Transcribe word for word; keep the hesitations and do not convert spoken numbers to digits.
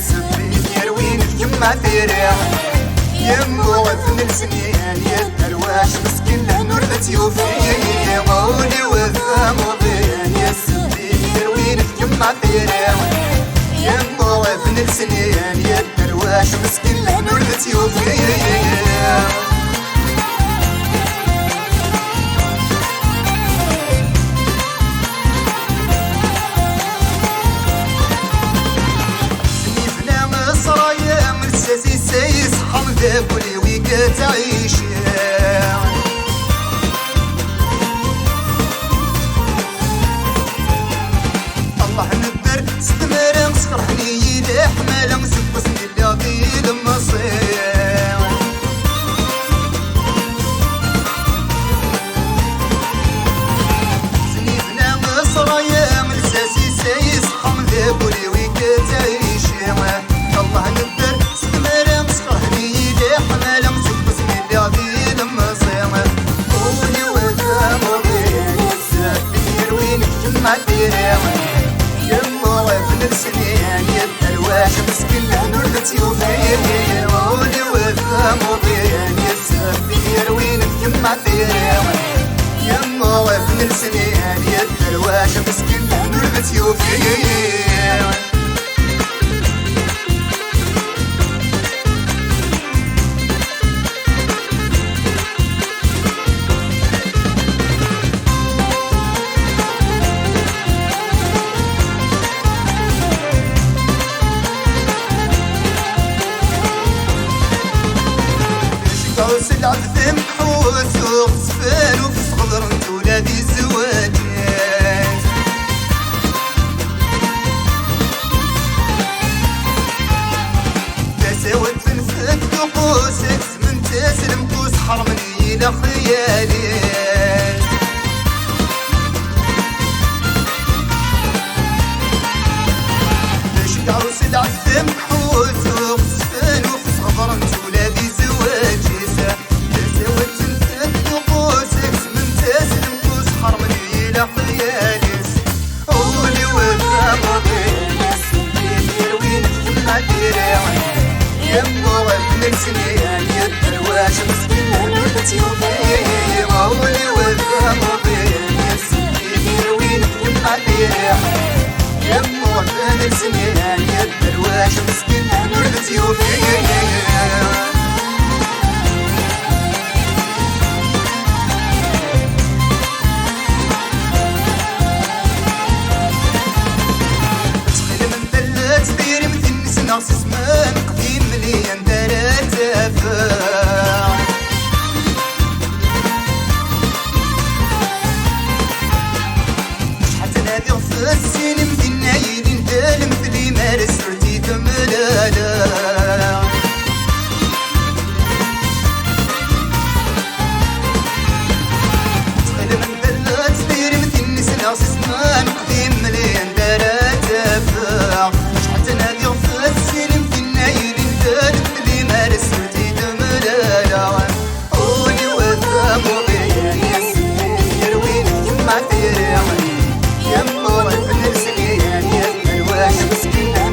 Sebbi yerwin d kemm a tiri. Yemmut n lesnin yedderwac meskin lehna ur t-yufi. Ul-iw d amuḍin, sebbi yerwin d kemm a tiri. Yemmut n lesnin yedderwac meskin lehna ur t-yufi. Nibna ṣṣraya, lsas-is iṣeḥḥa, d agul-iw i yettɛicin. Allah nedder s tmara, skerhen-iyi leḥmala, seg wasmi lliɣ d ilemẓi. Nibna ṣṣraya, lsas-is iṣeḥḥa, d agul-iw i yettɛicin. Allah nedder s tmara, skerhen-iyi leḥmala, seg wasmi lliɣ d ilemẓi. Ul-iw d amuḍin, sebbi yerwin d kemm a tiri. Yemmut n lesnin yedderwac meskin lehna ur t-yufi. Ul-iw d amuḍin, sebbi yerwin d kemm a tiri. Yemmut n lesnin yedderwac meskin lehna ur t-yufi. Ɛuss lɛebd imḥus uɣezfan ufes ɣeḍrent ula di zzwaǧ. Tasawent tenfet uqus, zzment-as lemkus, ḥermen-iyi lexyal-is. Bac dɛus lɛeftem ḥuzuɣ, sfen ufes ɣeḍrent ula di zzwaǧ-is. Tasawent tenfet uqus, zzment-as lemkus, ḥermen-iyi lexyal-is. Ul-iw d amuḍin, yerwin d kemm a tiri. Yemmut n lesnin yedderwac meskin ur t-yufi. Ul-iw d amuḍin, yerwin d kemm a tiri. Yemmut n lesnin yedderwac meskin ur t-yufi. Ttxil-m tellet tirimt-nnes neɣ s zzman qdim mli anda ara tt-afeɣ. Acḥal ttnadiɣ fess-s, inim dinna yilin d lemtel, imar-is ur tt-id-mlaleɣ. Ttxil-m tellet tirimt-nnes neɣ s zzman qdim mli anda ara tt-afeɣ. Acḥal ttnadiɣ fess-s, inim dinna yilin d lemtel, imar-is ur tt-id-mlaleɣ. Ul-iw d amuḍin, yerwin d kemm a tiri. Yemmut n lesnin yedderwac meskin